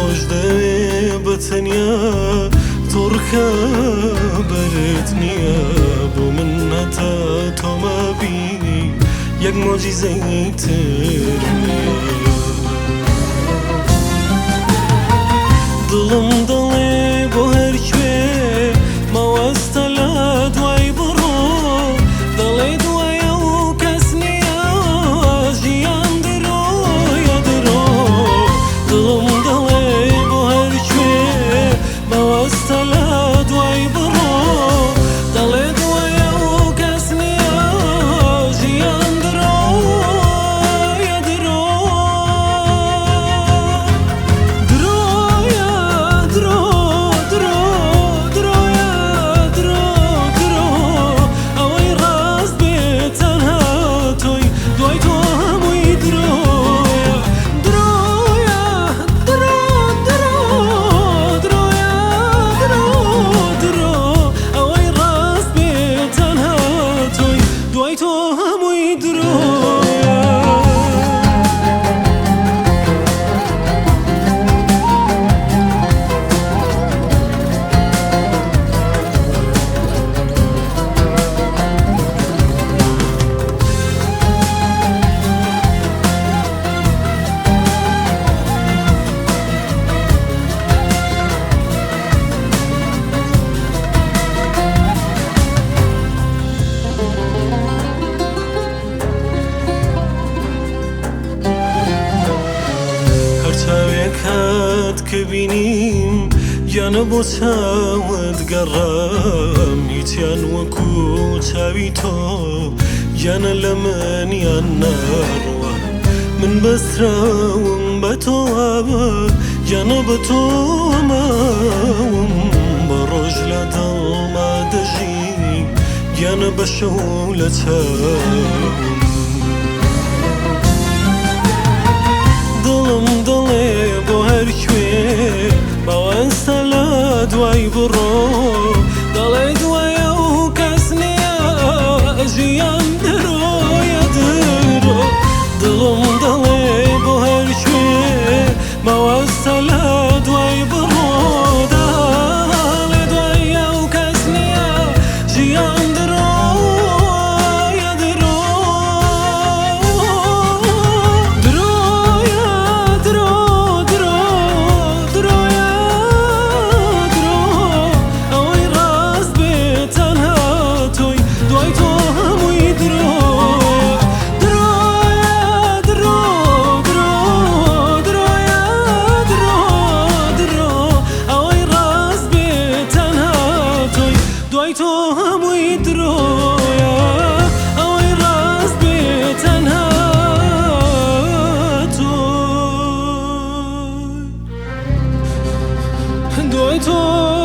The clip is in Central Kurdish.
خۆش دەوێ بە تەنیا تۆ ڕکابەرت نییە بۆ من هەتا تۆ مابی یەک مۆجیزەی تر نییە. دڵم دەڵێ بۆ هەرکوێ مەوەستە لە دوای بڕۆ دەڵێ دوای ئەو کەس نییە ژیان درۆیە درۆ. دڵم دەڵێ بۆ هەرکوێ مەوەستە لە دوای بڕۆ دەڵێ دوای ئەو کەس نییە ژیان درۆیە درۆ. درۆیە درۆ درۆ درۆیە درۆ درۆ ئەوەی ڕاست بێ تەنها تۆی دوای تۆ هەمووی درۆیە درۆیە درۆ درۆ درۆیە درۆ درۆ ئەوەی ڕاست بێ تەنها تۆی دوای تۆ هەمووی درۆیە. هەر چاوێک هات کە بینیم گیانە بۆ چاوت گەڕام هیچیان وەکو چاوی تۆ گیانە لە منیان ناڕوە من بەستراوم بە تۆوە گیانە بە تۆ ماوم بە ڕۆژ لە دڵما دەژی گیانە بە شەو لە چاوم. دڵم دەڵێ بۆ هەرکوێ مەوەستە لە دوای بڕۆ دەڵێ دوای ئەو کەس نییە ژیان درۆیە درۆ. دڵم دەڵێ بۆ هەرکوێ مەوەستە لە دوای بڕۆ دەڵێ دوای ئەو کەس نییە ژیان درۆیە درۆ. درۆیە درۆ درۆ درۆیە درۆ ئەوەی ڕاست بێ تەنها تۆی دوای تۆ هەمووی درۆیە درۆیە درۆ درۆ درۆیە درۆ درۆ ئەوەی ڕاست بێ تەنها تۆی دوای تۆ هەمووی درۆیە ئەوەی ڕاست بێ تەنها تۆی دوای تۆ.